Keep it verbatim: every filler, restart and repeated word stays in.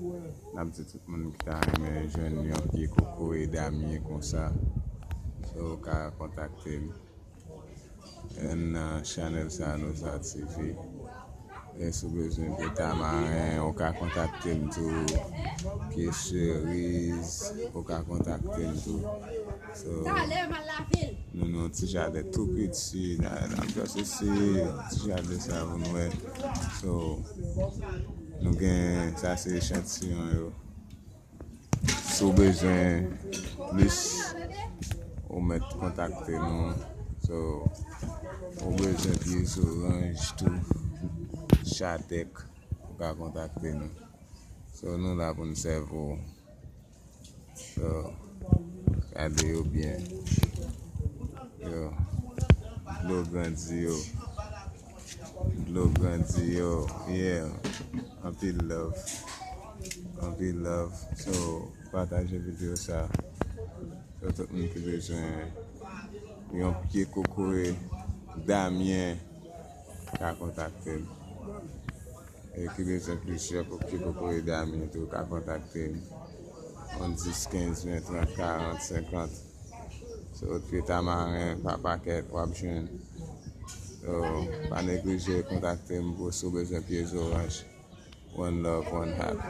N ap di tout moun ki ta renmen jwenn yon pye kokoye damyen konsa, so ou ka kontakte m. Nan chanèl sa, Nosa T V. E si w bezwen pye tamaren, ou ka kontakte m tou. Pye seriz, ou ka kontakte m tou. So, nou nan yon ti jaden tou piti. N a, n ap jis eseye ti jaden sa pou nou wè. So, nou gen, sa se echantiyon yo. Si w bezwen plis, ou mèt kontakte nou. So, ou bezwen pye zoranj tou, chadèk, ou ka kontakte nou. So, nou la pou n sèvi w. So, gade yo byen. Yo, dlo grandi yo. Dlo grandi yo. Yeah. Anpil love. Anpil love. So, pataje videyo sa. So, tout moun ki bezwen yon pye kokoye damyen ka kontakte m. E ki bezwen plizyè pye kokoye damyen tou ka kontakte m. Yon dis, kenz, ven, trant, karant, senkant. So, pye tamaren pa pakèt w ap jwenn. So, pa neglije kontakte m pou si w bezwen pye zoranj. One love, one heart.